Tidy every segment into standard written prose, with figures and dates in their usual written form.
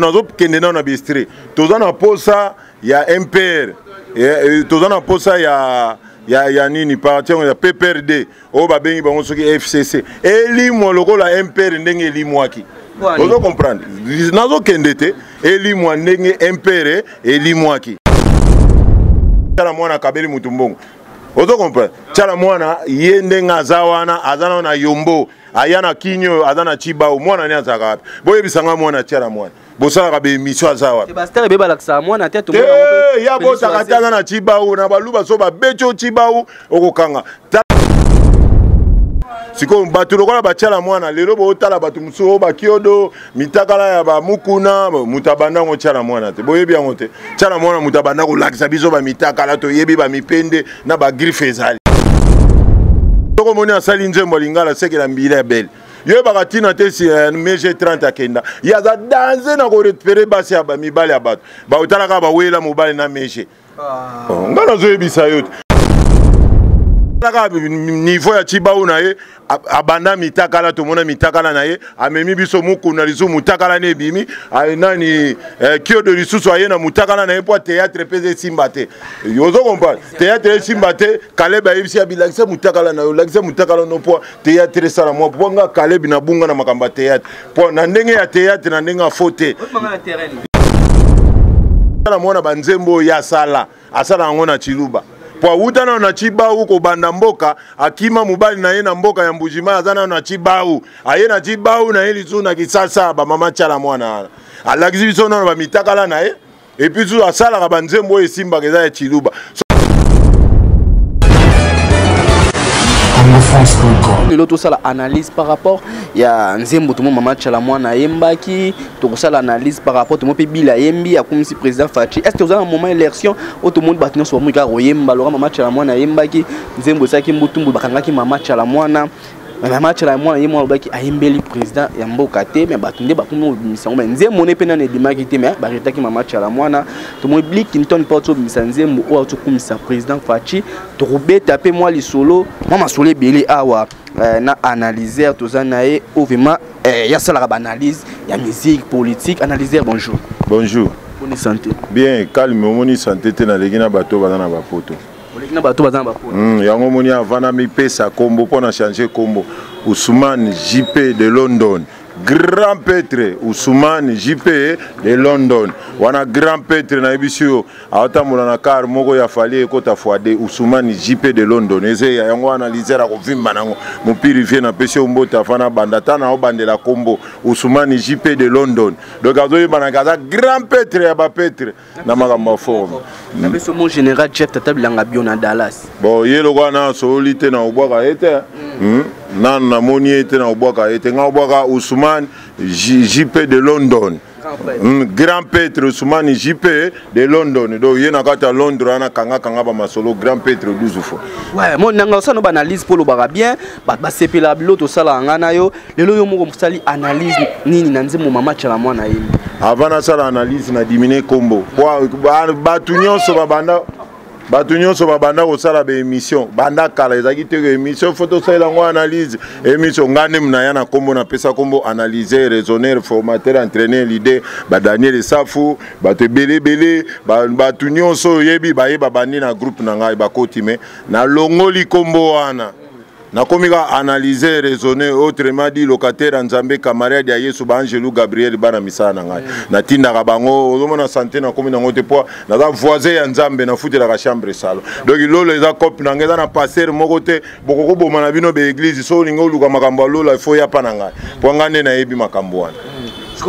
Nazokende nano na bistri, toza na posa ya MPR, toza na posa ya nini, parti yango ya PPRD oyo babengi bango soki FCC, elimwa lokola MPR ndenge elimwaki. Ozo comprendre? Nazokende te, elimwa ndenge MPR elimwaki. Tala mwana akabeli mutu mbongo, ozo comprendre? Tiala mwana ye ndenge aza wana, aza nano na yombo, aya na kini oyo, aza na Chibao. Mwana ne azalaka wapi? Boyebisanga, mwana Tiala mwana bosalaka baémission aza wapi? Pasteur ebe balakisaka mwana te. Te, ya botaka te, aza na Chibau na baluba. So babeti o Chibau, okokanga. Sikoyo bato lokola batiala mwana lelo, bootala bato mosusu oyo bakiodo mitakala ya bamukuna, moto abanda yango tiala mwana te, boyebi yango te. Tiala mwana moto abanda kolakisa biso bamitakala, toyebi bamipende na bagriffe ezali. Soko omoni asali nzembo lingala, sekela mbila ya bele, yoyebaka ntina te. Si mg 30 akenda, ye aza danze na korepere basi ya mibali ya bato, baotalaka bawela mobali na mg. Nga nazoyebisa yo te, kaka niveau ya Chibau na ye abanda mitakala, tomona mitakala na ye, amemi biso mukuna lisusu mutakala na ebimi nani, kiodo lisusu aye na mutakala na ye, mpo théâtre mpe esimba te. Ozo comprendre? Théâtre esimba te. Kaleb ayebisi ya bilakisa mutakala na yo, lakisa mutakala no mpo théâtre esala mwa, mpo nga Kaleb nabunga na makambo ya théâtre, mpo na ndenge ya théâtre, na ndenge ya fo te. Na mwana banzembo oyo asala, asala yango na Chiluba, po awuta nano na Chibau kobanda mboka, akima mobali na ye na mboka ya Mbujima, aza nano na Chibau, aye na Chibau na ye lisusu na Kisasa. Bamama Tiala mwana wana alakisi biso nano bamitakala na ye, et puis susu asalaka banzembo oyo esimbaka eza ya Chiluba. Lelo tosala analyse par rapport ya nzembo tomo mama Tshala Mwana ayembaki. Tokosala analyse par rapport tomo mpe bila ayembi, akumisi président Fatshi. Est ce que oza na moment élection oyo tomoni bato nyonso bamoi kaka koyemba loka mama Tshala Mwana ayembaki nzembo esalaki mbutumbu, bakangaki mama Tshala Mwana? Mama Tshala Mwana ye mwana alobaki ayembeli président ya mboka te, mais bato nde bakomi kobimisa yango. Mais nzembo ne mpe nani ebimaki te, mais baretaki mama Tshala Mwana. Tomoni Bill Clinton mpo obimisa nzembo oyo atokumisa président Fatshi. Tokobeta mpe mwa lisolo, mwa masolo ebele awa na analyseur toza na ye oyo vraiment yasalaka baanalyse ya musique, politique. Analyseur, bonjour. Bonjour. Boni santé? Bien, calme. Omoni santé te, naleki na bato baza na bapoto. Oleki na bato baza na bapoto. Yango omoni, avant na mipesa kombo mpo na change kombo, Ousmane JP de London, grand prêtre Ousmane JP de London wana, grand prêtre nayebisi yo, aotambola na car moko ya Fally ekota fois de Ousmane JP de London. Eza yango analyseur akovimba nango mopiri vie. Napesi yo mbote. Afana banda ta na obandela kombo Ousmane JP de London, donc azoyebanaka aza grand prêtre ya baprêtre na makambo ya forme. Napeso mon général Jeff Tata Bilanga Bio na Dallas. Bon, ye lokola na asololi te na obwaka ye te, nanu namoni ye te na obwaka ye te. Nga obwaka Ousmane JP de London, grand prêtre Ousmane JP de London. Donc ye na kati ya Londres wana, kangakanga bamasolo, grand prêtre 12 fois. Ouais, mo nanga osala no baanalyse mpo olobaka bien, bato basepelaka bilo tosalaka nga na yo. Lelo yo moko mosali analyse nini na nzembo mama Tshala Mwana ayembi? Avant nasala analyse, na dimine kombo po bato nyonso babanda, bato nyonso babanda kosala baémission banda kala. Ezalaki te émission fo tosalela yango analyse. Émission nga nde naya na kombo, napesa kombo analyseur, raisonneur, formateur, entraîneur, leader, badaniel Esafu, bato ebele ebele, bato nyonso oyo oyebi bayeba, bandi na groupe na ngai bakoti. Me nalongoli kombo wana, nakomi kaka analyser, raisonner, autrement dit locataire ya Nzambe, camarade ya Yesu, baangelu Gabriel, bana misala na ngai, natindaka bango. Ozomona sante nakomi nango te, po naza voisin ya Nzambe, nafutelaka chambre, salon. Donc lolo eza cope na ngai, eza na pasteur moko te bokokoboma na bino baeglise. So olingi oluka makambo ya lola, ifo ya pa na ngai, po ngai nde nayebi makambo wana.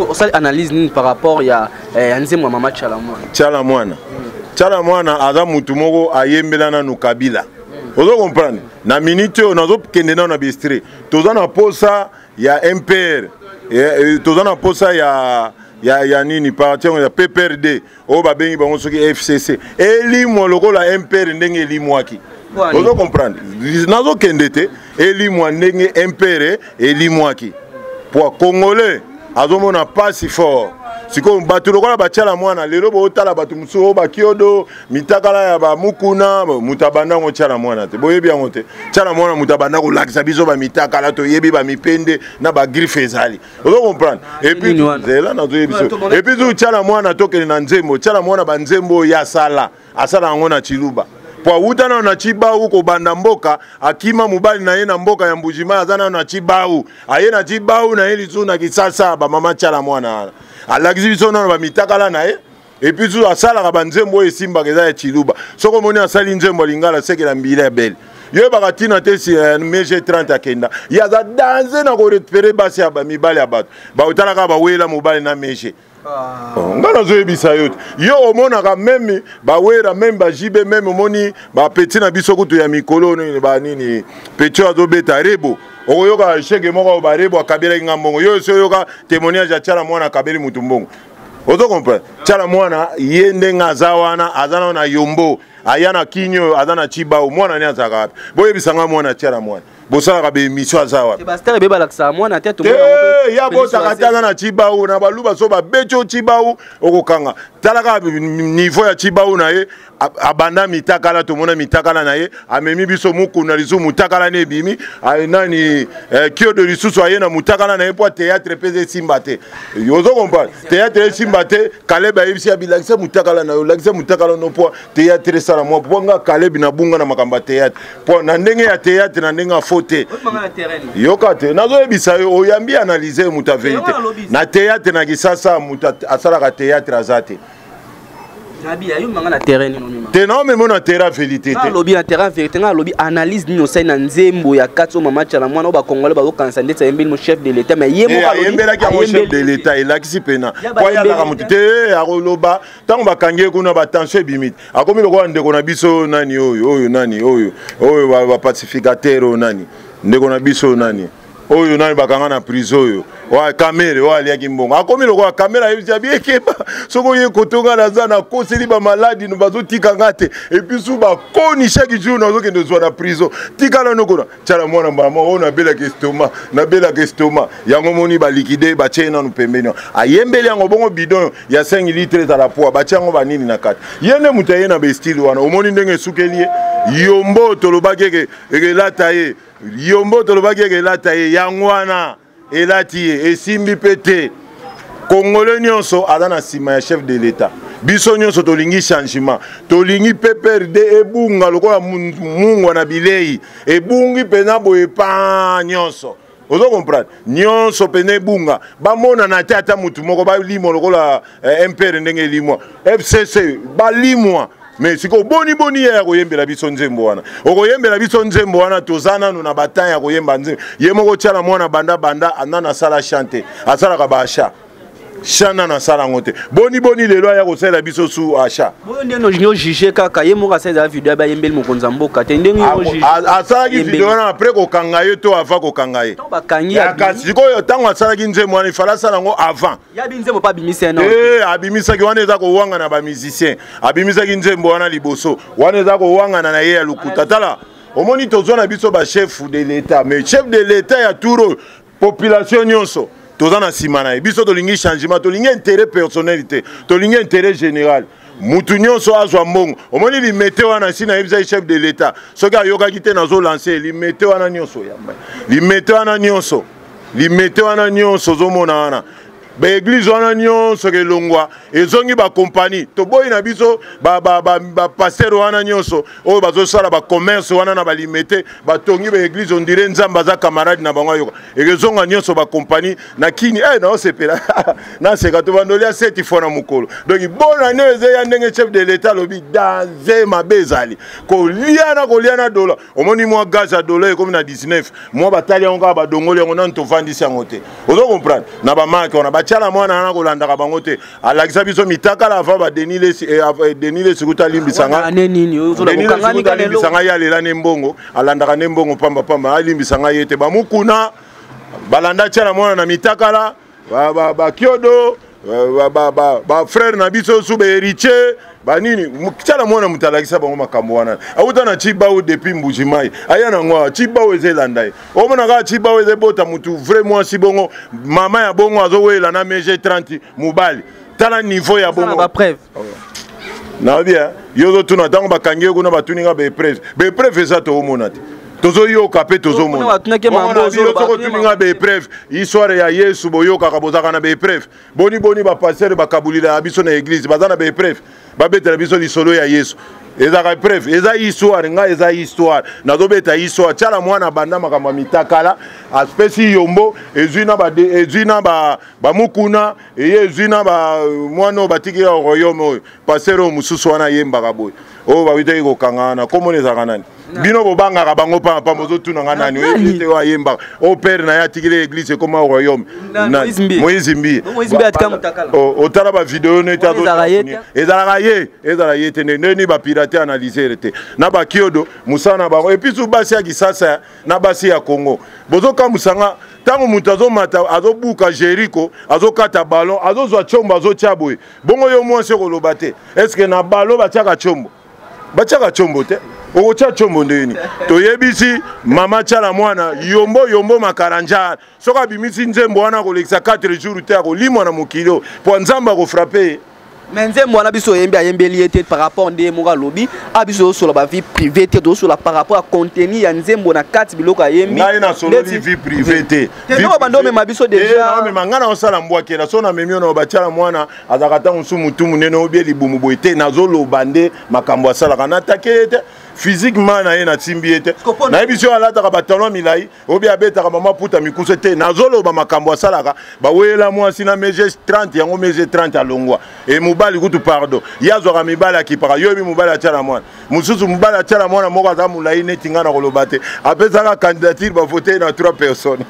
Osali analyse nini par rapport ya nzembo ya mama Tshala Mwana? Tshala Mwana, Tshala Mwana aza mutu moko ayembela nanu Kabila. Ozo comprendre? Na minute oyo nazokende nano na bistri, toza na posa ya MPR, toza na posa ya nini, parti yango ya PPRD oyo babengi bango soki FCC, elimwa lokola MPR ndenge elimwaki. Ozo comprendre? Nazokende te, elimwa ndenge MPR elimwaki, po congolais azomona pasi fort. Sikoyo bato lokola batyala mwana, lelo bootala bato mosusu oyo bakiodo mitakala ya bamukuna, moto abanda yango tyala mwana te, boyebi yango te. Tyala mwana moto abanda kolakisa biso bamitakala, toyebi bamipende na bagriffe ezali, ozo comprendre? Et puis nzela nazoyebi biso, et puis zu tyala mwana, tokende na nzembo tyala mwana, banzembo oyo asala, asala yango na Chiluba, po awuta nano na Chibau kobanda mboka, akima mobali na ye na mboka ya Mbujima, aza nano na Chibau, aye na Chibau na ye lisusu na Kisasa. Bamama tyala mwana wana alakisi biso nano bamitakala na ye, et puis susu asalaka banzembo oyo esimbaka eza ya Chiluba. Soki omoni asali nzembo ya Lingala, sekela mbila ya bele, yoyebaka ntina te. Si mg 30 akenda, ye aza danse na korepere basi ya mibali ya bato, baotalaka bawela mobali na mg. Ah. Nga nazoyebisa yo te, yo omonaka même bawera, même bajibe, même omoni bapeti na biso kutu ya mikolo nini, banini, peti oyo azobeta rebo, okoyoka shege moko oyo barebo akabelaki nga mbongo. Yo esi oyoka témoignage ya Tiala mwana akabeli mutu mbongo? Ozo comprendre? Tiala mwana ye ndenge aza wana, aza nano na yombo, aya na kini oyo, aza na Chibao. Mwana ne azalaka wapi? Boyebisa nga, mwana Tiala mwana bosalaka baémission aza wapi? Bastar ebe balakisaka mwana te. Te, ya botaka te, aza na Chibau na baluba. So babeti o Chibau, okokanga. Tala kaka niveau ya Chibau na ye, abanda mitakala, tomona mitakala na ye, amemi biso mukuna lisusu, mutakala na ebimi nani, kiodo lisusu aye na mutakala na ye, mpo théâtre mpe esimba te. Ozo comprendre? Théâtre esimba te. Kaleb ayebisi ya bilakisa mutakala na yo, lakisa mutakala no, mpo théâtre esala mwa, mpo nga Kaleb nabunga na makambo ya théâtre, mpo na ndenge ya théâtre, na ndenge ya fo te. Yoka te, nazoyebisa yo, oyambi analyse moto ya vérité na théâtre na Kisasa, moto asalaka théâtre aza te. Na terrain te, na omemo na terrain vérité te. Alobi na terrain vérité, nga alobi analyse nini osali na nzembo ya kati oyo mama Tiala mwana oyo bakongole bazokanisa ndeti ayembeli mo chef de l'État, mais ye moko ayembelaki yango chef de l'État, elakisi pena po ayalaka motu te. Akoloba ntango bakangi ye kuna, batension ebimi te, akomi lokola ndeko na biso nani oyo, oyo nani, oyo oyo bapacificateur, oyo nani, ndeko na biso nani oyo, nani bakanga na prison oyo wa Kamere, oyo aliaki mbongo, akomi lokola Kamere. Ayebisi abi ekeba, soki oye kotonga, naza nakoseli bamaladi, bazotika nga te, et puis su bakoni chaque jour nazokende zwa na prison, tikala nokona tiala mwana mbala moko oyo nabelaka estomac, nabelaka estomac. Yango moni balikide, batie nanu pembeni, ayembeli yango bongo bidon ya 5 litre ezala poa, batie yango banini na kati. Ye nde moto aye na bestyle wana, omoni ndenge esukeli ye. Yombo tolobaki eke ekelata ye, yombo tolobaki eke elata ye, yango wana elati ye, esimbi mpe te. Congolais nyonso aza na nsima ya chef de l'État. Biso nyonso tolingi changement, tolingi PPRD ebunga lokola mungwa na bilei, ebungi mpena boye pa nyonso. Ozo comprendre? Nyonso pene ebunga, bamonana te, ata motu moko, balimwa lokola MPR ndenge elimwa, FCC balimwa. Mais sikoyo boni boni ye ya koyembela biso nzembo wana? Okoyembela biso nzembo wana, toza nanu na batan ya koyemba nzembo. Ye moko tiala mwana banda banda nanu asala chante, asalaka baachat chan, nanu asala yango te. Boni boni lelo aya kosalela biso su achat? Boyo nde ojuge kaka ye moko asaleza video, bayembeli mokonzi ya mboka te, ndenge asalaki video wana après kokanga ye to avant kokanga ye? Bakangi. Sikoyo ntango asalaki nzembo wana, ifala asala yango avant. Yabi nzembo mpe abimisi ye. Te, abimisaki wana eza kowanga na bamusicien. Abimisaki nzembo wana liboso, wana eza kowangana na ye ya lokuta. Tala, omoni, tozwa na biso bachef de l'État, mais chef de l'État ya tour oyo, population nyonso toza na nsima na ye. Biso tolingi changement, tolingi intérêt personnel te, tolingi intérêt général, mutu nyonso azwa mbongo. Omoni limete wana, si nayebisaki chef de l'État, soki ayokaki te, nazolance limete wana nyonso, yamba limete wana nyonso, limete wana nyonso ozomona wana, baeglize wana nyonso elongwa, ezongi bakompani. Toboyi na biso bapasteur wana nyonso oyo bazosala bacommerce wana na balimete, batongi baeglize, on dirait Nzambe aza camarade na bango. Ayoka, ekozonga nyonso bakompani na kini. Naosepela, naseka, tobandoli ya seti fois na mokolo. Donc bona nde eza ya ndenge chef de l'État alobi, danse mabe ezali kolia na kolia na dola. Omoni mwa gaz ya dola ekomi na 19, mwa batali yango kaka, badongoli yango, nanu tovandisi yango te. Ozo comprendre? Na bamarke wana batiala mwana wana, kolandaka bango te. Alakisa biso mitakala avant badenis Lesi kuta alimbisanga, alimbisanga ye, alela ne mbongo, alandaka nde mbongo pambapamba, alimbisanga ye te. Bamukuna balanda tiala mwana na mitakala, bakiodo, bafrère na biso su, bahéritier banini, tiala mwana moto alakisa bango makambo wana. Auta na Chibau depuis Mbujimai, aya nango awa. Chibau eza elanda ye, omona kaka Chibau eza ebota mutu vrai mwasi bongo, mama ya bongo azowela na mege 30 mobali. Tala niveau ya bongo. Ba preuve. Nayebi yo ozotuna ntango bakangi yo kuna, batuni nga baépreuve. Baépreuve eza, toomona te, tozoyoka mpe tozomona. Soki otuni nga baépreuve, histoire ya Yesu boyokaka, bozalaka na baépreuve. Boni boni bapasteur bakabulila ya biso na église baza na baépreuve? Babetela biso lisolo ya Yesu, ezalaka preuve? Eza histoire. Ngai eza histoire, nazobeta histoire. Tiala mwana banda makambo ya mitakala, apesi yombo, ezwi na ezwi na bamukuna, eye ezwi na mwana oyo batiki ya royaume, oyo pasteur oyo mosusu wana ayembaka boye, oyo bawitaki kokanga wana. Komona ezalaka nani? Bino bobangaka bango pamba. Ozotuna nga nani? Oyebi te oyo ayembaka, oyo père na ye atikili église ekoma royaume? Moïse Mbiye. Otala bavideo neti ezalaka ye, ezala ye te. Ndeni bapirate analyser te na bakiodo mosala na bango. Et puis su basi ya Kisasa na basi ya Congo bozokamusanga. Ntango moto azomata, azobuka Jeriko, azokata ballon, azozwa tiombo, azotia boye bongo, yo mwasi okoloba te. Est-ce na ballon batiaka tiombo? Batiaka tiombo te. Okotia tiombo ndeni? Toyebisi mama Tiala mwana yombo yombo makala njala. Soki abimisi nzembo wana, akolekisa 4 jours te, akolimwa na mokili oyo, mpo Nzambe akofrapper ye. Mais nzembo wana biso oyembi, ayembeli ye te. Par rapport nde moko alobi a biso tozosola bavie privée te, tozosola par rapport ya contenu ya nzembo na kati, biloko ayembi. Ngai nasololi vie privée te. Te, bando omema biso déjà. Omema ngai, naosala mbwakela. So namemi oyo na batiala mwana, azalaka ntango mosusu mutu monene obie libumu boye te. Nazoloba nde makambo asalaka, natake ye te physiquement na ye, natimbi ye te. Nayebi so alataka batalon milai obi abetaka mama puta mikuse te. Nazoloba makambo asalaka. Baweyela mwasi na mege 30, yango mege 30 alongwa. E mobali kutu, pardon, ye azwaka mibali, akipaka. Yo yebi mobali atiala mwana mosusu, mobali atiala mwana moko aza molai neti ngai na koloba te, apesaka candidature, bavote na 3 personnes.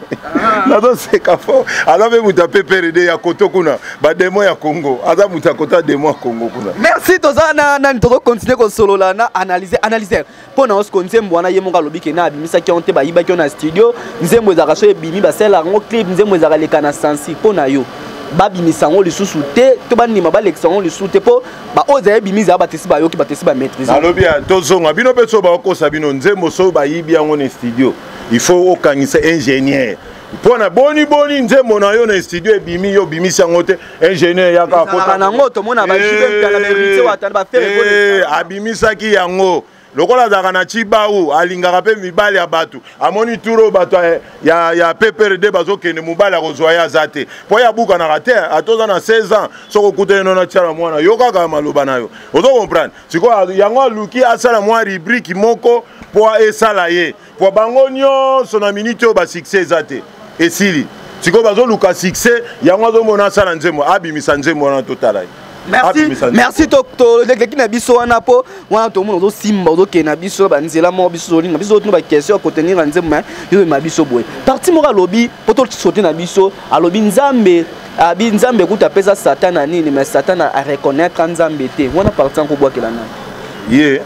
Nazoseka fo aza mpe moto ape PRD ya koto kuna, bademo ya Congo, aza moto ya koto ya demo ya Congo kuna. Merci. Toza na nani? Tozocontinue kosolola na analyse, analyser mpo na osiko nzembo wana. Ye moko alobi ke na abimisaki yango te, bayibaki yo na studio. Nzembo ezalaka so ebimi, basalelaka yango clip. Nzembo ezalaka leka na sansi. Mpo na yo, babimisa yango lisusu te to bandima balekisa yango lisusu te? Mpo baoyo ezali ebimi, ezala bato esi bayoki, bato esi bamaîtrise. Nalobi tozonga bino mpe so bakokosa bino. Nzembo so bayibi yango na studio, il faut okangisa ingénieur. Mpona boni boni nzembo na yo na studio ebimi, yo obimisi yango te, ingénieur yaka. Nango tomona Abimisaki yango lokola azalaka na Cibau, alingaka mpe mibali ya bato. Amoni turo bato ya PPRD bazokende, mobali akozwa ye aza te, mpo ye abukanaka te. Ata oza na 16 ans, soki okutani no na Tiala mwana, yo kaka maloba na yo, ozo comprendre. Sikoyo yango aluki asala mwa rubrique moko mpo esala ye, mpo bango nyonso na minute oyo basuccès eza te, esili. Sikoyo bazoluka succès, yango azomona asala nzembo, abimisa nzembo wana, totala ye. Merci, merci. Tolekeki na biso wana, mpo wana tomona ozosimba, ozokende na biso banzela moko. Biso tozolinga, biso totuna baquestion ya kotenir na nzembo, mais yozomema biso boye. Parti moko alobi, mpo tosote na biso, alobi Nzambe abi Nzambe kuta apesa Satan na nini, mais Satan areconnaître Nzambe te. Wana parti yango obwakela nani? Ye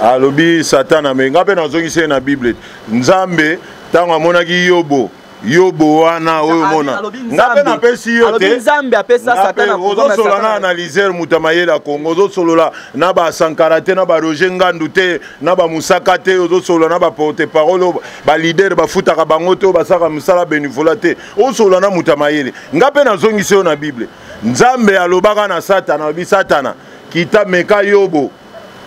alobi Satan, mais nga mpe nazongisi ye na Bible. Nzambe ntango amonaki Yobo, Yobo wana oyo mona nga mpe napesi yo te. Nzambe apesa Satan. Ozosolola na analyseur, moto ya mayele ya Kongo. Ozosolola na basankara te, na baroger Ngandu te, na bamusaka te. Ozosolola na baporte parole oyo baleader bafutaka bango te, oyo basalaka mosala bénévolat te. Osolola na moto ya mayele. Nga mpe nazongisi yo na Bible. Nzambe alobaka na Satana, alobi: "Satana, kita, meka Yobo,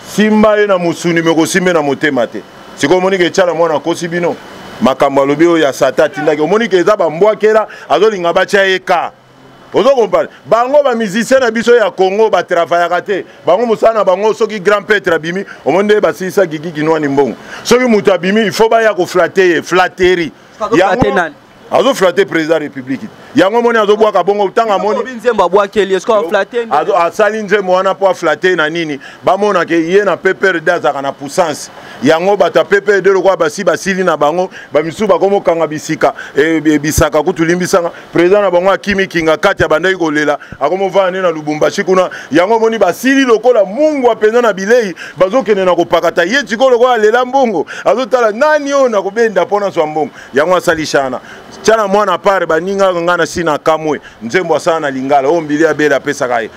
simba ye na mosuni, me kosimba ye na motema te." Sikoyo omoni ke Etiala mwana akosi bino. Makambo alobi oyo ya Satan atindaki, omoni ke eza bambwakela, azolinga batya ye ka. Ozo comprendre? Bango bamusicien na biso ya Congo batravaillaka te. Bango mosala na bango, soki grand prêtre abimi, omoni nde basilisa Gigi Kinwani mbongo. Soki moto abimi, il faut baya koflatter ye, flatterie. Yango azoflatter président République. Yango omoni azobwaka bongo. Ntango amoni nzembo abwakeli, asali nzembo wana mpo aflatter na nini? Bamonake ye na PPRD azalaka na puissance. Yango bato ya PPRD lokola basi basili na bango, bamisusu bakomokanga bisika bisaka kutu limbisanga. Président na bango akimi kinga kati, abandaki kolela, akomovanda nde na Lubumbashi kuna. Yango omoni basili lokola mungwa mpenza na bilei, bazokende na kopakata ye. Sikoyo lokola alela mbongo, azotala nani oyo na kobenda mpo nazwa mbongo. Yango asali shana Tiala mwana pare baninga. Nga na si na kamwe nzembo asala na lingala oyo mbili abele apesaka ye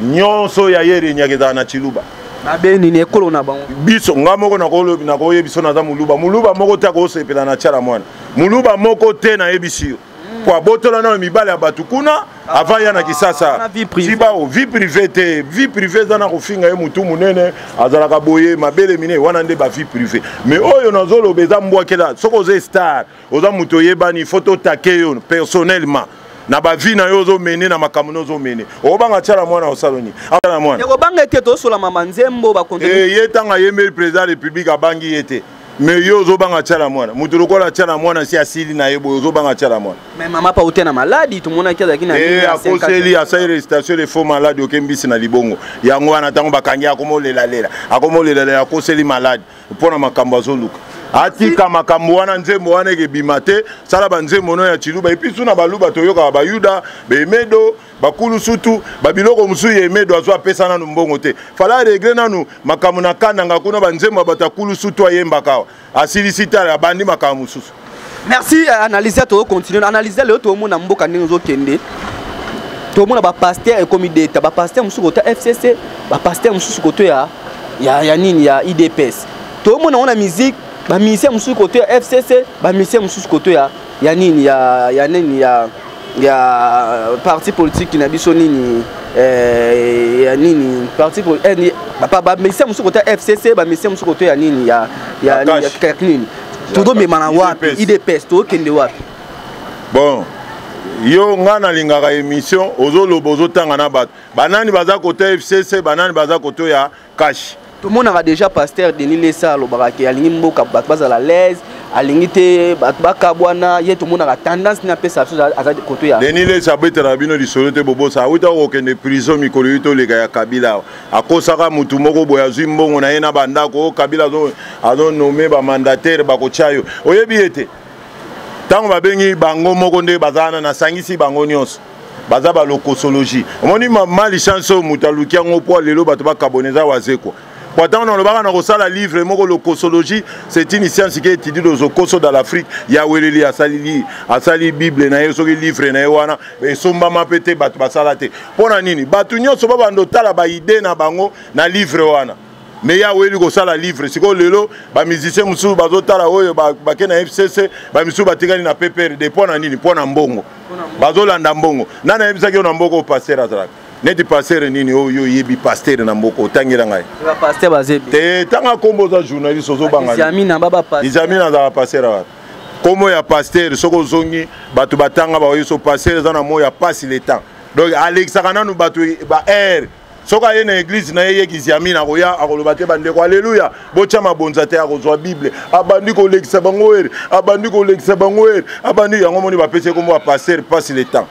nyonso ya ye renyaka ezala na Chiluba. Mabe nini ekolo na bango? Biso nga moko nakoyebi so naza Moluba. Moluba moko te akosepela na Tiala mwana. Moluba moko te, nayebisi yo. Po abotola nano mibale ya bato kuna avant ya na Kisasa. Tibao vie privée te, vie privée eza na kofinga ye mutu munene azalaka boye mabele mine wana nde ba vie privée. Mais oyo nazoloba eza mbwakela, soki oza star, oza mutu oyebani, faut totake yo personnellement na bavi na yo ozomene na makambo na ozomene, okobanga Tshala Mwana osala nini? Tshala Mwana ekobanga ete tosola mama nzembo bakonte. Ye ntango ayembeli président ya République, abangi ye te. Mais yo ozobanga Tshala Mwana, moto lokola Tshala Mwana si asili na ye boye, ozobanga Tshala Mwana? Mais mama pa ute na maladi, tomonaki azalaki na Akoseli, asali récitation de faux malade, oke mbisi na libongo. Yango wana ntango bakangi, akomolelalela, akomolelalela, akoseli malade mpo na makambo azoluka. Atika makambo wana, nzembo wana ekebima te. Sala banzembo no ya Chiluba, et puis su na Baluba toyokaka Bayuda bemedo bakulu sutu babiloko mosusu. Ya emedo azwa, apesa nanu mbongo te, fala régler nanu makambo na Kananga kuna. Banzembo ya bato akulu sutu ayembaka awa, asilisi te, abandi makambo mosusu. Merci analyse. Tozocontinue analyse. Lelo tomona mboka ndenge ozokende, tomona bapasteur ekomi deta, bapasteur mosusu kota FCC, bapasteur mosusu koto ya nini, ya UDPS. Tomona ngo na musique, bamusicien mosusu koto ya FCC, bamusicien mosusu koto ya nini, ya nini, ya parti politique na biso nini, ya nini, parti bamusicien mosusu koto ya FCC, bamusicien mosusu koto ya nini, ya nini. Tozomema na wapi UDPS? Tozokende wapi? Bon, yo nga nalingaka émission, ozoloba, ozotanga na bato banani baza koto FCC, banani baza koto ya CACH. Tomonaka déjà pasteur Denis Lesa alobaka ke alingi mboka bato bazala l'aise, alingi te bato bakabwana. Ye tomonaka tendance nini apesa biso, aza koto ya Denis Lesa abetela bino lisolo te. Bobosa awuta kokende prison mikolo yi toleka ya Kabila awa. Akosaka mutu moko boye, azwi mbongo na ye na bandako oyo Kabila azonome bamandataire bakotya yo. Oyebi ye te. Ntango babengi bango moko nde baza wana, nasangisi bango nyonso, baza balokosologie. Omoni malchance oyo moto aluki yango mpo lelo bato bakabona eza Wazekwa. Po ntango nalobaka na kosala livre moko, lokosologie c'est une science qui étudie les okoso dans l'Afrique, ya weleli asali, asali bible na ye, soki livre na ye wana esombama mpe te, bato basala te. Mpo na nini? Bato nyonso babanda otala baidée na bango na livre wana. Mais ya weli kosala livre sikoyo, lelo bamusicien mosusu bazotala oyo bake na FCC, bamisusu batikali na PPRD. Mpo na nini? Mpo na mbongo, bazolanda mbongo. Nani ayebisaki yo na mboka oyo pasteur azalaka neti pasteur nini oyo oyebi pasteur na mboka? Otangela ngai te, tanga nkombo. Oza journaliste, ozobanga. Izamina azalaka pasteur wapi? Nkombo ya pasteur, soki ozongi bato batanga, baoyi so pasteur eza na moi ya pasi le temps. Donc alekisaka nanu bato ba aire. Soki aye na église na ye, yeki Ziamina akoya, akoloba te: "Bandeko, aleluya, botya mabonza." Te, akozwa Bible, abandi kolekisa bango ere, abandi kolekisa bango ere, abandi yango. Moni bapesi ye kombo ya pasteur passe le temps.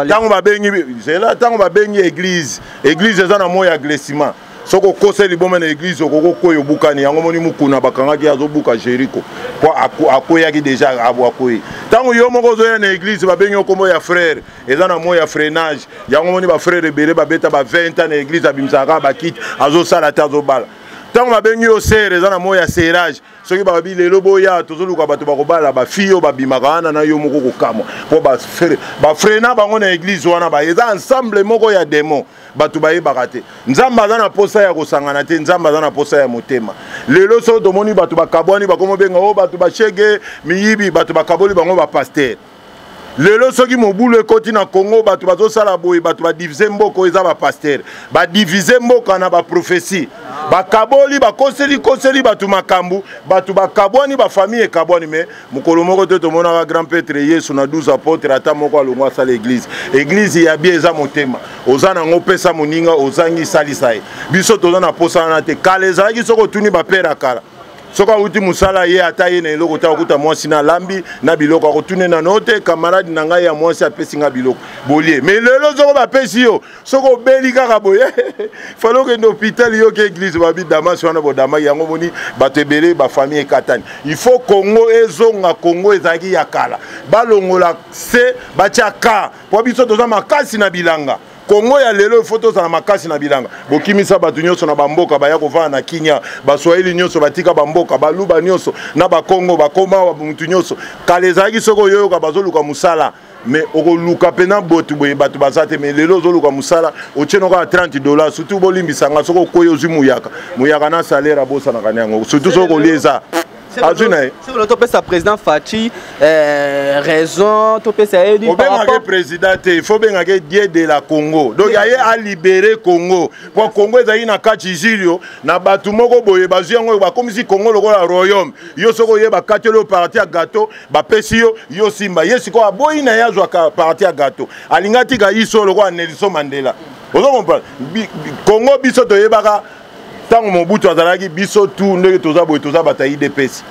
Ntango babengi zela, ntango babengi église, église eza na moi ya glissement. Soki okosa liboma na église, okoki koya obukani. Yango moni Mukuna bakangaki, azobuka Jericho po akweyaki déjà, akwei. Ntango yo moko ozoya na église, babengi yo kombo ya frère, eza na moi ya freinage. Yango moni bafrère ebele babeta ba 20 ans na église, abimisaka kaka bakite, azosala te, azobala. Ntango babengi yo sœur, eza na moi ya serrage. Soki balobi lelo boya, tozoluka bato bakobala, bafille oyo babimaka wana na yo moko kokamwa, mpo bafreina bango na église wana. Ba eza ensemble moko ya démon, bato bayebaka te. Nzambe aza na posa ya kosangana te, Nzambe aza na posa ya motema. Lelo soki tomoni bato bakabwani, bakomobenga oyo bato bashege, miyibi, bato bakaboli bango bapasteur. Lelo soki mobulu ekoti na Congo, bato bazosala boye, bato badivise mboka oyo eza bapasteur. Badivise mboka na baprophétie, bakaboli, bakoseli koseli bato makambo, bato bakabwani, bafamille ekabwani. Mais mokolo moko te tomonaka grand prêtre Yesu na 12 apôtre ata moko alongwa asala église. Église ya bien eza motema. Oza nango, opesa moninga, ozangi, salisa ye. Biso toza na posa wana te. Kala ezalaki, soki otuni bapere ya kala, soki awuti mosala, ye ata ye na eloko te, akuta mwasi na alambi na biloko, akotune nano te: "Camarade na ngai ya mwasi apesi nga biloko, bolie." Mais lelo soko bapesi yo, soki obeli kaka boye, fale okende hôpital, yoki église babi damasi wana bodamaki. Yango moni bato ebele, bafamille ekatani. Il faut Congo ezonga Congo ezalaki ya kala, balongola se batya ka, po biso toza makasi na bilanga. Kongo ya lelo, ifo tozala makasi na bilanga. Bokimisa bato nyonso na bamboka, baya kovanda na Kinya. Baswahili nyonso batika bamboka, Baluba nyonso na Bakongo bakoma mutu nyonso. Kala ezalaki, soki oyoyoka bazoluka mosala, mais okoluka mpena botu boye, bato baza te. Mais lelo ozoluka mosala, otie no kaka 30 dollars. Surtout bolimbisanga, soki okoyi, ozwi muyaka, muyaka na salaire abosanaka na yango. Surtout soki kolia eza Azwi na ye. Soki topesa président Fatshi raison, topesa ye Obengaka président te, il faut obengaka Dieu de la Congo. Donc aye alibérer Congo, po Congo ezali na kati zilio na bato moko boye, bazwi yango, bakomisi Congo lokola royaume. Yo soki oyeba kati oyo partie ya gâteau bapesi yo, yo simba ye. Sikoyo aboyi na ye, azwaka partie ya gâteau, alingi atika iso lokola Nelson Mandela. Ozo comprendre? Congo, biso toyebaka ntango Mobutu azalaki, biso tu ndenge toza boye, toza bato ya UDPS.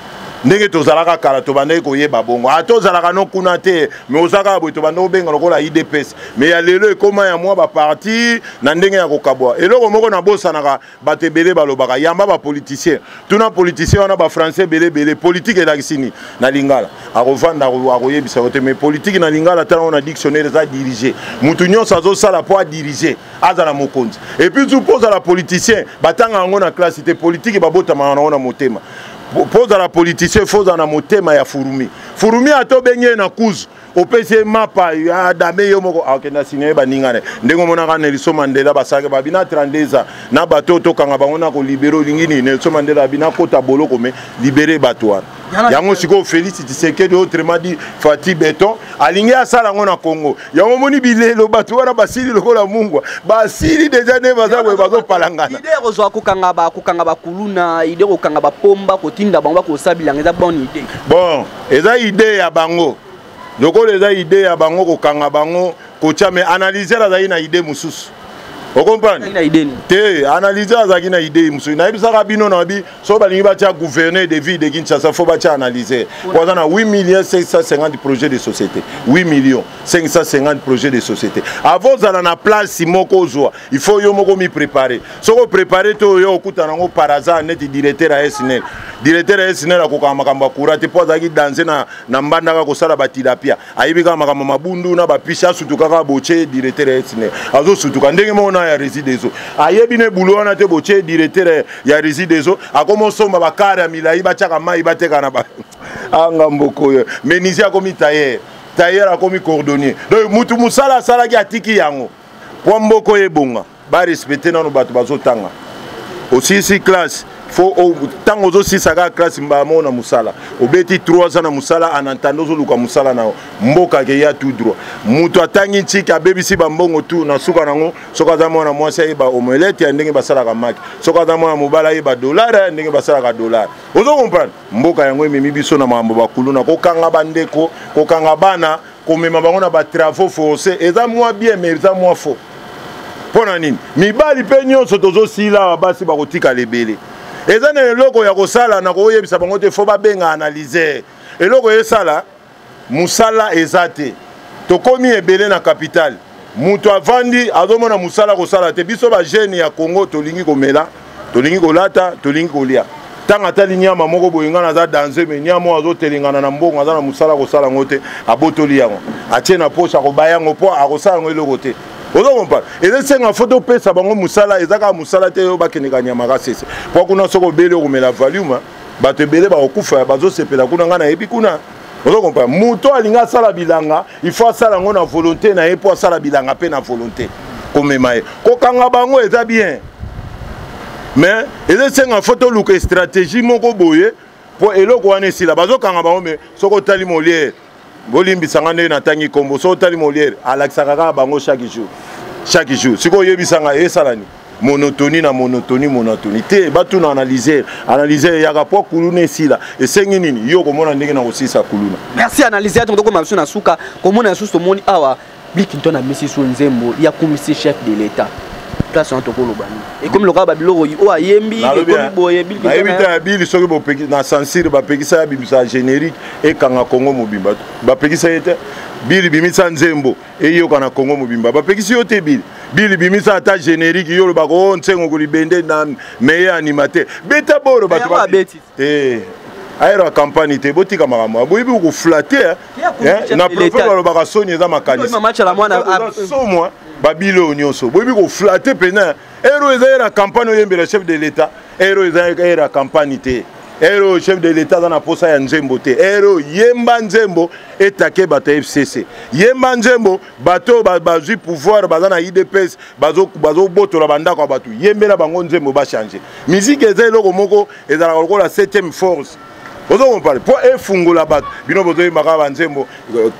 Ndenge tozalaka kala, tobandaki koyeba bongo, ata ozalaka no kuna te, mais oza kaka boye, tobanda kobenga lokola UDPS. Mais ya lelo ekóma ya mwa baparti na ndenge ya kokabwa. Eloko moko nabosanaka, bato ebele balobaka yamba bapoliticien, tuna politicien wana, bafrançais ebele ebele, politike elakisi nini na lingala? Akovanda, akoyebisa yo te. Mais politike na lingala, tala ngo na dictionnaire, eza dirige. Mutu nyonso azosala mpo adirige, azala mokonzi. Et puis tu mpo ozala politicien, batanga yango na classe te. Politike babotamaka nango na motema. Mpo ozala politicien, faut ozala na motema ya fourmi. Fourmi, ata obengi ye na kuzu, opesi ye mapa, adame yo moko, akende asine ye baninga ne. Ndenge omonaka Nelson Mandela, basalaki babi na 32 ans na bato oyo tokanga bango na kolibérer. Olingi nini? Nelson Mandela abi nakota boloko, mais libérer bato wana. Yango sikoyo Félix Tshisekedi, autrement dit Fatshi Béton, alingi asala yango na Congo. Yango omoni bilelo, bato wana basili lokola mungwa, basili déjà nde baza boye, bazopalangana. Idée ya kozwa kokanga bakuluna, idée kokanga bapomba, kotinda bango bakosala bilanga, eza bonne idée? Bon, eza idée ya bango. Lokola eza idée ya bango kokanga bango, kotia, mais analyseur azalaki na idée mosusu, ocomprendre te? Analyseur azalaki na idée mosusu. Nayebisaka bino na bi, soki balingi batia gouverneur de ville de Kinshasa, faut batia analyseur, po aza na 8 millions 550 projets de société. 8 millions 550 projets de société. Avant ozala na place moko ozwa, il faut yo moko mi préparer. Soki opréparé te, oyo okutana yango par hasard, neti directeur ya SNEL. Directeur ya SNEL akokaka makambo ya courant te, mpo azalaki danse na mbandaka kosala batilapia, ayebi kaka makambo mabundu na bapisi, asutuka kaka, botie directeur ya SNEL, azosutuka ndenge moko na ya Regideso. Ayebi ne bulu wana te, botie directeur ya Regideso, akoma osomba bakare ya milai, batiaka mai, bateka na anga mboko oyo. Menuisier akomi tailleur, tailleur akomi cordonnier. Donc mutu mosala asalaki, atiki yango. Po mboka oyo ebonga, barespecte nano bato bazotanga. Osilisi classe, faut ntango ozosisa kaka classe, mbala moko na mosala. Obeti 3 ans na mosala, en attendant ozoluka mosala na mboka keya tout droit. Moto atangi ntiki, abebisi bambongo tu, na suka nango, soki aza mwana mwasi, ayeba omelette ya ndenge basalaka maki; soki aza mwana mobali, ayeba dollar ya ndenge basalaka dollar. Ozo comprendre? Mboka yango ememi biso na makambo bakuluna, kokanga bandeko, kokanga bana, komema bango na batravaux forcé. Eza mwa bien, mais eza mwa faux. Mpo na nini? Mibali mpe nyonso tozosila awa, basi bakotikala ebele. Eza na eloko ya kosala na koyebisa bango te, faut babenga analyseur. Eloko esala mosala eza te. Tokomi ebele na capitale, moto avandi, azomona mosala kosala te. Biso bajeune ya Congo tolingi komela, tolingi kolata, tolingi kolia. Ntango atali nyama moko boye, ngai naza danger, mais nyama oyo azotelengana na mbongo, aza na mosala kosala yango te, abotoli yango, atie na poche, akobaya yango mpo akosala yango eloko te. Ozo comprendre? Eza esenga, faut topesa bango mosala. Eza kaka mosala te oyo bakendeka nyama kasese, mpo kuna soki obeli, okomela Valium. Bato ebele bakokufa, bazosepela kuna. Ngai nayebi kuna. Ozo comprendre? Moto alingi asala bilanga, il faut asala yango na volonté na ye, mpo asala bilanga mpe na volonté komema ye. Kokanga bango eza bien, mais eza esenga, faut toluka stratégie moko boye mpo eloko wana esila. Bazokanga bango, mais soki otali Molière, bolimbisanga ndenge natangi nkombo, soki otali Molière, alakisaka kaka bango chaque jour, chaque jour. Sikoyo oyebisanga esala nini? Monotonie na monotonie, monotonie te. Batuna analyseur. Analyseur eyaka mpo kuluna esila. Esengi nini? Yo komona ndenge na kosilisa kuluna. Merci analyseur. Tokoma biso na suka. Komona lisusu, tomoni awa Bill Clinton amisi so nzembo ya kumisi chef de l'État. Place wana tokoloba nini? Ekomi lokola babiloko oyo ayembi, ekomi boye. Nayebi te ya Bili, soki na censure bapekisa ya bimisa générique ekanga Kongo mobimba, bapekisa ye te. Bili bimisa nzembo eyoka na Kongo mobimba, bapekisi yo te. Bili, Bili bimisa ata générique, yo olobaka o nsengo kolibende na meilleur animateur, beta boro bato te. Ayero ya campagne te, botika makambo boyebi koflatter na prophète. Balobaka soni eza makanisi somwa. Babili oyo nyonso boyebi koflatter pena. Ero eza ere ya campagne oyembela chef de l'État? Ero eza ere ya campagne te. Ero chef de l'État aza na posa ya nzembo te. Ero yemba nzembo etake bato ya FCC, yemba nzembo bato bazwi pouvoir, baza na UDPS, bazobotola bandako ya bato, yembela bango nzembo bachange. Musique eza eloko moko ezalaka lokola septième force. Ozo comprendre? Mpo efungola bato. Bino bozoyembaka banzembo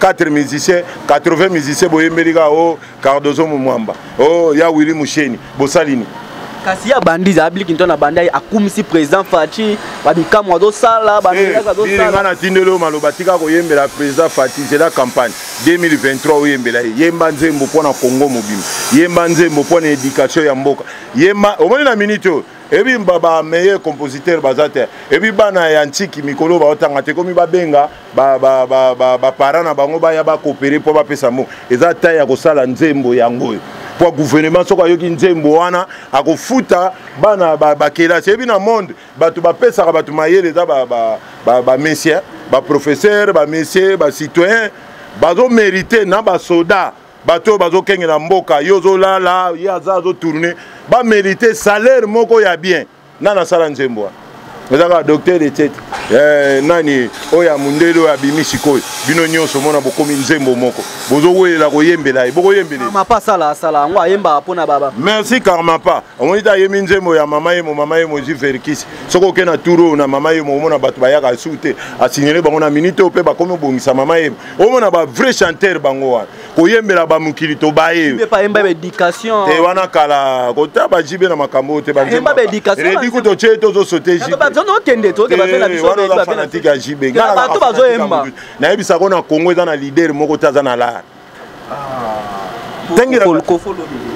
4 musiciens, 80 musiciens, boyembeli kaka o Cardozo Mwamba, o ya Willy Musheni, bosali nini? Kasi ya bandi ezala biliki nto na bandi akumisi président Fatshi, babikamwa azosala, bamiraka azosala. Nga natindeli oyo maloba, tika koyembela président Fatshi, zela campagne 2023 oyembela ye. Yemba nzembo mpo na Congo mobimba, yemba nzembo mpo na éducation ya mboka, yemba. Omoni na minute oyo ebi ba meilleur compositeur baza te, ebi bana ya ntiki mikolo baotanga te, komi babenga baparent na bango baya bakopere mpo bapesa mbongo. Eza ta ya kosala nzembo yango oyo mpo gouvernement soki ayoki nzembo wana akofuta bana bakelasi. Eyebi na monde bato bapesaka bato mayele eza bamesien, baprofesseur, bamesie, bacitoyen bazomérite na basoda, bato oyo bazokengela mboka. Yo ozolala, ye aza azotourne, bamérite salaire moko ya bien. Nani asala nzembo wana? Eza kaka docteur Etiete, nani oyo ya mondele oyo abimi sikoyo. Bino nyonso mona bokomi nzembo moko, bozowelela koyembela ye, bokoyembela. Karmapa asala asala yango, ayembaka mpona baba. Merci Karmapa. Omoni te ayembi nzembo ya mama yemo, mama yemo ezwi verkisi. Soki oke na tour oyo na mama yemo, omona bato bayaka su te, asignele bango na minute oyo mpe bakomi obongisa mama yemo. Omona ba vrai chanteur bango wana koyembela bamokili tobaye mpe ayemba baéducation te wana kala kota bajibe na makambo oyo te. Ayemba baéducation. Redi kutu otie tozosote. Okende wana fanatique ya jibe. Bato bazoyemba. Nayebisako na Congo eza na leader moko te aza na lar.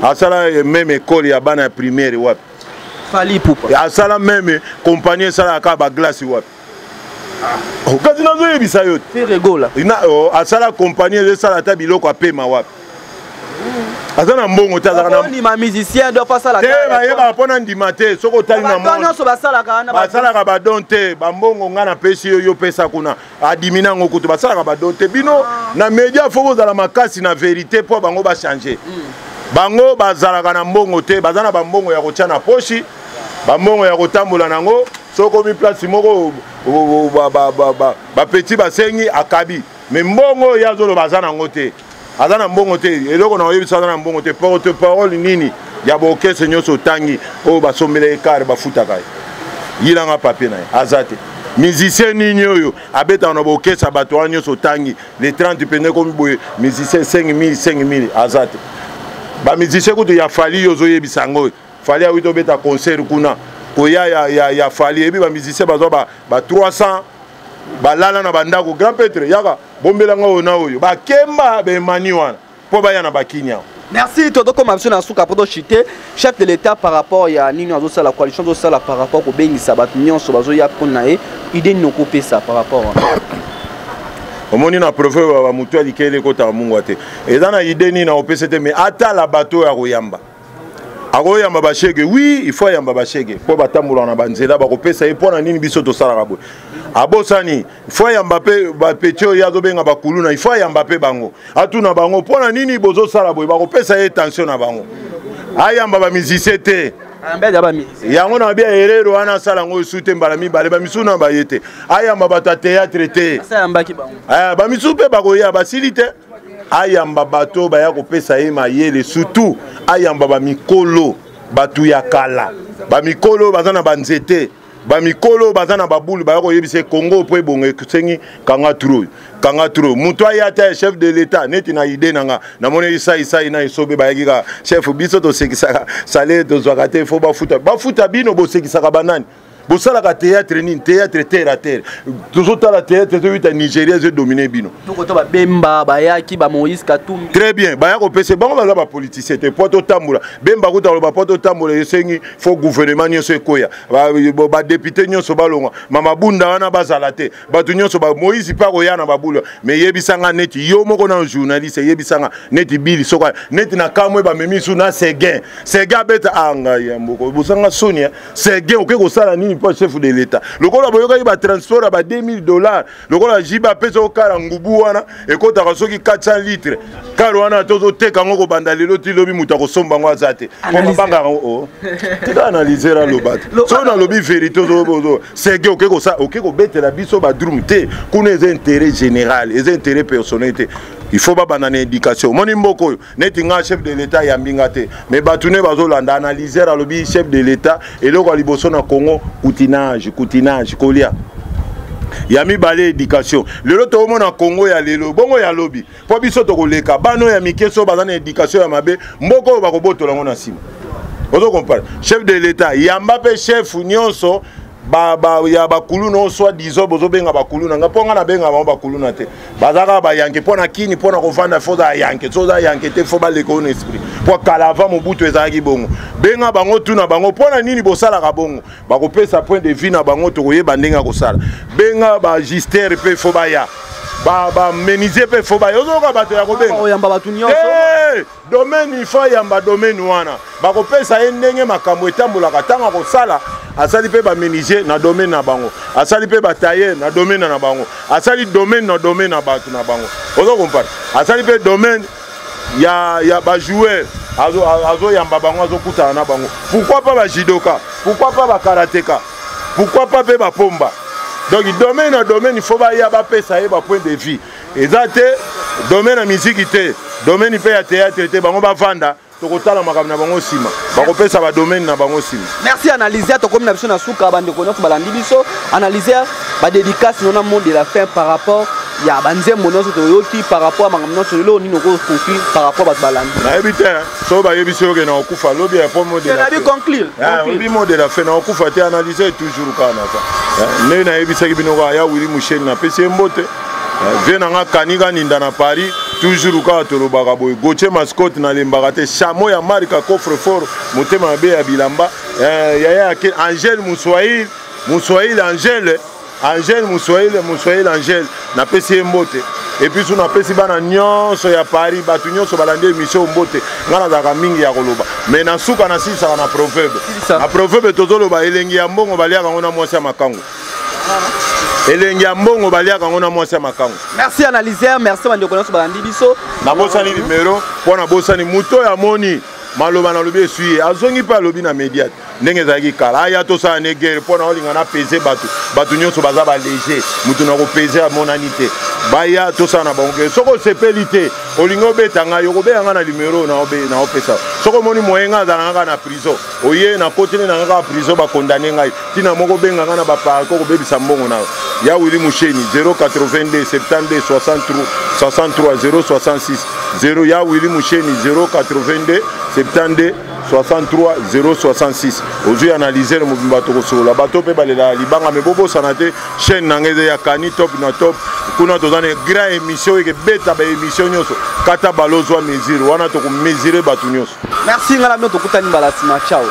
Asala même école ya bana ya primaire wapi? Fally Ipupa. Asala même compagnie esalaka kaka baglace wapi? Kasi nazoyebisa yo. Ferre Gola. Asala compagnie ezosala ata biloko apema wapi? Aza na mbongo te, azalaka na musicien doit asala te. Bayebaka mpo na ndima te. Soki otali na nyonso basalaka. Basalaka badon te. Bambongo ngai napesi yo, yo pesa kuna, adimi nango kutu. Basalaka badon te. Bino na média faut bozala makasi na vérité mpo bango bachange. Bango bazalaka na mbongo te, baza na bambongo ya kotia na poshi, bambongo ya kotambola nango. Soki okomi place moko, bapeti basengi, akabi. Mais mbongo oyo ye azoloba aza nango te, aza na mbongo te. Eloko na oyebisa, aza na mbongo te. Porte parole nini ya baorchestre nyonso otangi oyo basombela ye kare, bafutaka ye? Yilanga papier na ye, aza te. Musicien nini oyo abetaka na baorchestre ya bato wana nyonso otangi, le 30 pene ekomi boye, musicien 5000 5000, aza te. Bamusicien kutu ya Fally, yo ozoyebisa yango oyo Fally awuti obeta concert kuna, koya ya Fally, eyebi bamusicien bazwa ba 300, balala na bandako. Grand Petre yaka bombelanga oyo na oyo bakemba bemani wana mpo baya na bakinya. Merci. Tozokoma biso na suka mpo tochite chef de l'État par rapport ya nini azosala, coalition azosala, par rapport kobengisa bato nyonso bazoya mpo na ye. Idée nini okopesa par rapport wana? Omoni na proverbe, bamutu alikeli ekotaka mungwa te. Eza na idée nini na opesa te, mais atala bato oyo akoyamba. Akoyamba bashege, oui, il faut ayamba bashege mpo batambolaka na banzela, bakopesa ye mpo na nini biso tosalaka boye. Abosani, il faut ayamba mpe bapeti oyo ye azobenga bakuluna, il faut ayamba mpe bango, atuna bango mpo na nini bozosala boye, bakopesa ye tension na bango. Ayamba bamusicien te. Yango na bia erero wana asala yango esu te mbala mibale, bamisusu na baye te. Ayamba bato ya théâtre te, bamisusu mpe bakoya, basili te. Ayamba bato baya kopesa ye mayele, surtout ayamba bamikolo, bato ya kala, bamikolo baza na banzete, bamikolo baza na babulu, baya koyebisa Kongo mpo ebongo esengi kanga tro, kanga tro. Moto aya te chef de l'État neti na idée na nga, namoni isaisai na esobe bayaki kaka chef, biso tosekisaka, salaire tozwaka te, faut bafuta, bafuta bino. Bosekisaka banani? Bosalaka théâtre nini? Théâtre terre à terre, tozotala théâtre toyuta Nigeria ezodomine bino. Tokoto babemba bayaki, ba Moïse Katumbi. Très bien, baya kopesa bango, baza bapoliticien te. Po totambola, Bemba kuta koloba po totambola esengi faut gouvernement nyonso ekoya, badéputé nyonso balongwa, mama bunda wana bazala te, bato nyonso. Moïse mpe akoya na babula. Mais yebisanga neti yo moko na journaliste, yebisanga neti bili soki neti na kamwe bamemi su na Seguin, Seguin abeta angai ya mboko, bosanga soni. Seguin okoki kosala nini mpo chef de l'État? Lokola boyokaki batransport ya ba 2000 dollars, lokola jibe apesa okala ngubu wana ekotaka soki 400 litre kare wana, tozoteka yango kobanda lelo ti lobi, moto akosomba yango aza te po babangaka yango. Tika analyser, aloba te. Soki nalobi vérité, Seguin okoki kobetela biso badrum te kuna. Eza intérêt général, eza intérêt personnel te. Il faut babanda na éducation. Omoni mboka oyo neti nga, chef de l'État ayambi nga te, mais bato ne bazolanda analyseur alobi chef de l'État, eloko ya liboso na Congo, coutinage, coutinage, kolia. Ya mibale, éducation. Lelo toomona Kongo ya lelo, bongo ya lobi, mpo biso tokoleka bana oyo ya mike. So baza na éducation ya mabe, mboka oyo bakobotola yango na nsima. Ozo comprendre? Chef de l'État, yamba mpe chef nyonso ba, ba, ya bakuluna oyo soi disant bozobenga bakuluna. Nga, mpo nga nabenga bango bakuluna te, baza kaka bayanke. Mpo na kini, mpo na kovanda, faut oza yanke. So oza yanke te, faut baleka oyo na esprit, mpo kala avant Mobutu ezalaki bongo. Benga bango, tuna bango mpo na nini bosalaka bongo. Bakopesa point de vue na bango, tokoyeba ndenge ya kosala. Benga bagister mpe, faut baya, bamenuisier mpe faut baya. Ozoyoka bato ya kobenga? Oyamba bato nyonso. Domaine, il faut ayamba domaine wana. Bakopesa ye ndenge makambo etambolaka. Ntango akosala, asali mpe bamenuisier na domaine na bango, asali mpe batailleur na domaine na bango, asali domaine na domaine na bato na bango. Ozo comprendre? Asali mpe domaine ya bajoueur, azoyamba bango, azokutana na bango. Pourquoi pas bajudoka? Pourquoi pas bakarateka? Pourquoi pas mpe bapomba? Donc domaine na domaine, il faut baya, bapesa ye bapoint de vue. Eza te domaine ya miziki te, domaine mpe ya théâtre te. Bango bavanda, tokotala makambo na bango nsima, bakopesa badomaine na bango nsima. Merci, analyseur. Tokomi na biso na suka. Bandeko nyonso balandi biso, analyseur, badédicace no na mot de la fin par rapport ya banzembo nyonso toyoki, par rapport ya makambo nyonso lelo. Nini okoconclure par rapport bato balandi? Nayebi te. So bayebisi oke na kokufa lobi ya po mot de la fin. Conclure. Oyebi, mot de la fin, na kokufa te. Analyse toujours kaka na fa ndenge nayebisaki bino kaka. Ya Wili Musheni, napesi ye mbote. Vie na nga kanika ninda na Paris, toujours kaka tolobaka boye. Gautier Mascotte, nalembaka te. Chamo ya marika, coffre fort, motema mabe ya bilamba. Yaya yake Angele Muswahili, Muswahili Angele, Angele Muswahili, Muswahili Angele, napesi ye mbote. Et puis so napesi bana nyonso ya Paris, bato nyonso balandi émission, mbote. Ngai nazalaka mingi ya koloba, mais na suka nasilisaka na proverbe. Na proverbe tozoloba: elengi ya mbongo baliaka yango na mwasi ya makango. Elengi ya mbongo baliaka yango na mwasi ya makango. Merci, analyseur. Merci, bandeko nyonso balandi biso. Nabosani numero mpo nabosani. Moto oyo amoni maloba nalobi esui ye, azongi mpe alobi na média ndenge ezalaki kala. Aya, tosala ne guerre mpo na olinga napese bato. Bato nyonso baza baléger, moto na kopese amonani te. Baya, tosala na bango guerre. Soki osepeli te, olingi obeta ngai, okobeta ngai na numero naopesa. Soki omoni moye, ngai azala kaka na prison. Oye, nakoteli na ngai kaka prison, bakondane ngai. Ntina moko, obenga ngai na baparko, kobebisa mbongo na ya Wili Musheni, 082 72 63 63 066 0. Ya Wili Musheni, 082 72 63 066. Ozwi analyseur mobimba, tokosolola. Bato mpe balelaka libanga, me bobosana te, chaîne na ngai eza ya Kani Top na Top. Kuna toza na grand émission ekebeta, baémission nyonso kata balozwa mesure wana, tokomesure bato nyonso. Merci. Ngai na bino tokutani mbala nsima. Ciao.